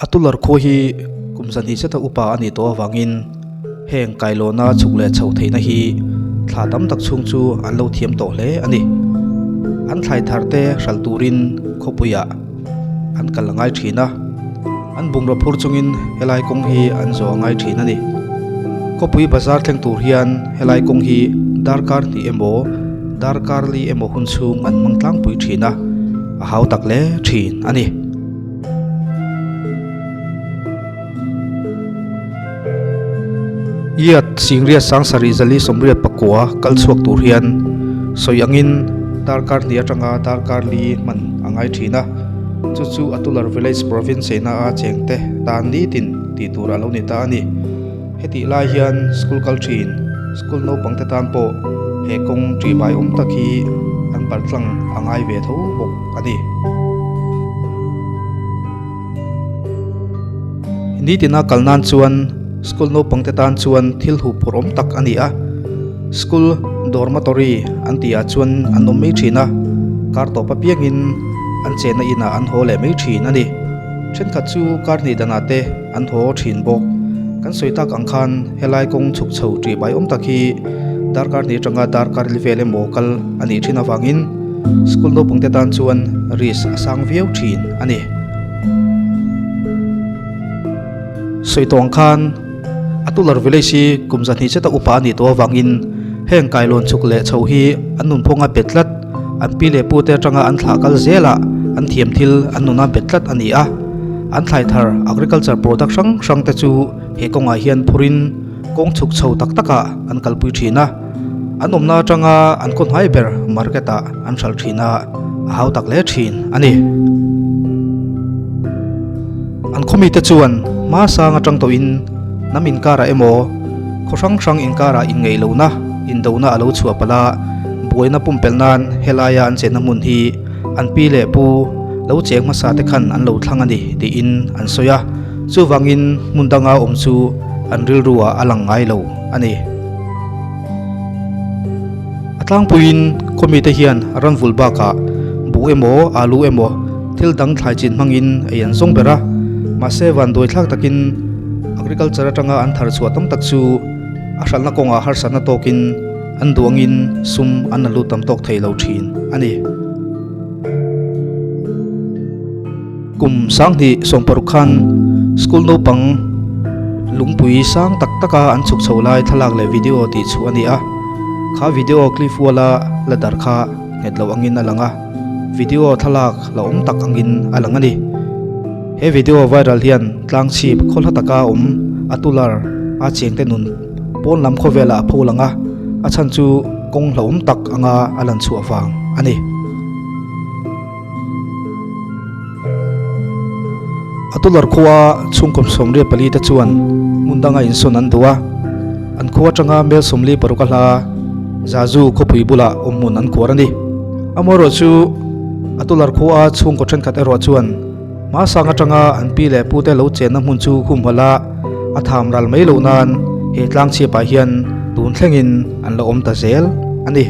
A tular khua hi kum zahnih zeta upa a nih tawh avangin heng kailawna chhuk leh chhoh theihna hi thla tam tak chhung chu an lo thiam tawh hle a ni. An thlai thar te hralh turin khawpuiah an kal a ngai thin a, an bungraw phur chungin helai kawng hi an zawh a ngai thin a ni. Khawpui bazar thleng tur hian helai kawng hi darkar hnih emaw darkar li emaw hun chhung an hmang tlangpui thin a, a hau tak hle thin a ni. Iat Singriat Sangsarih Zali Sawmriat pakua kal chhuak tur hian sawi angin darkar hnih atanga darkar li hman a ngai thin a, chu chu Atular Village Province cheina a chengte tan nitin tih tur a lo ni ta a ni. Hetih lai hian school kal thin, school naupang te tan pawh he kawng ṭihbai awm tak hi an paltlang a ngai ve tho bawk a ni. Nitina kal nan chuan school naupang te tan chuan thil huh phur awm tak a ni a, school dormitory an tih ah chuan an awm mai thin a, kar tawp apiangin an chenna inah an haw leh mai thin a ni. Thenkhat chu kar hnih danah te an haw thin bawk. Kan sawi tak ang khan helai kawng chhuk chho tih bai awm tak hi darkar hnih atanga darkar li vel emaw kal a nih thin avangin school naupangte tan chuan risk a sang viau thin a ni. Sawi tawh ang khan a tular village hi kum zahnih zeta upa a nih tawh avangin heng kailawn chhuk leh chho hi an nunphawng a bet tlat. An pi leh pute atanga an thlah kal zelah an thiam thil an nuna bet tlat a ni a. An thlai thar agriculture product hrang hrang te chu he kawngah hian phurin kawng chhuk chho tak takah an kalpui thin a. An awmna atanga an khaw hnai ber market ah an hralh thin a, a hau tak hle thin a ni. An khaw mite chuan hma sang atang tawhin hnam inkarah emaw khaw hrang hrang inkarah inngeih lohna indona a lo chhuah palh a, buaina pumpelh nan helaia an chenna hmun hi an pi leh pu lo cheng hmasa te khan an lo thlang a ni tiin an sawi a, chuvangin hmun danga awm chu an rilru ah a lang ngai lo a ni. A tlangpuiin khawmite hian ram vul bakah buh emaw alu emaw thil dang thlai chin hmangin ei an zawng ber a, mahse vanduai thlak takin agriculture atanga an thar chhuah tam tak chu a hralhna kawngah harsatna tawkin an duangin sum an la lut tam tawk thei lo thin a ni. Kum sanghnih sawmparuk khan school naupang lungpui sang tak taka an chhuk chho lai thlalak leh video tih chhuah a ni a, kha video cliff wall-a la dar kha nghet lo angin a lang a, video thlalak la awm tak angin a lang a ni. He video viral hian tlang chhip khaw hla taka awm a tular a chengte nun pawn lam khawvelah a pho lang a, a chhan chu kawng hlauhawm tak anga a lan chhuah vang a ni. A tular khua chhungkaw 24 te chuan hmun danga insawn an duh a, an khua atanga mel 46 a hla Zazu khawpui bulah awmhmun an kuar a ni. Amaherawh chu a tular khua chhungkaw thenkhat erawh chuan hmasang atanga an pi leh pute lo chenna hmun chu humhalh a, a tham ral mai loh nan he tlang chhiapah hian tun thlengin an la awm ta zel a ni.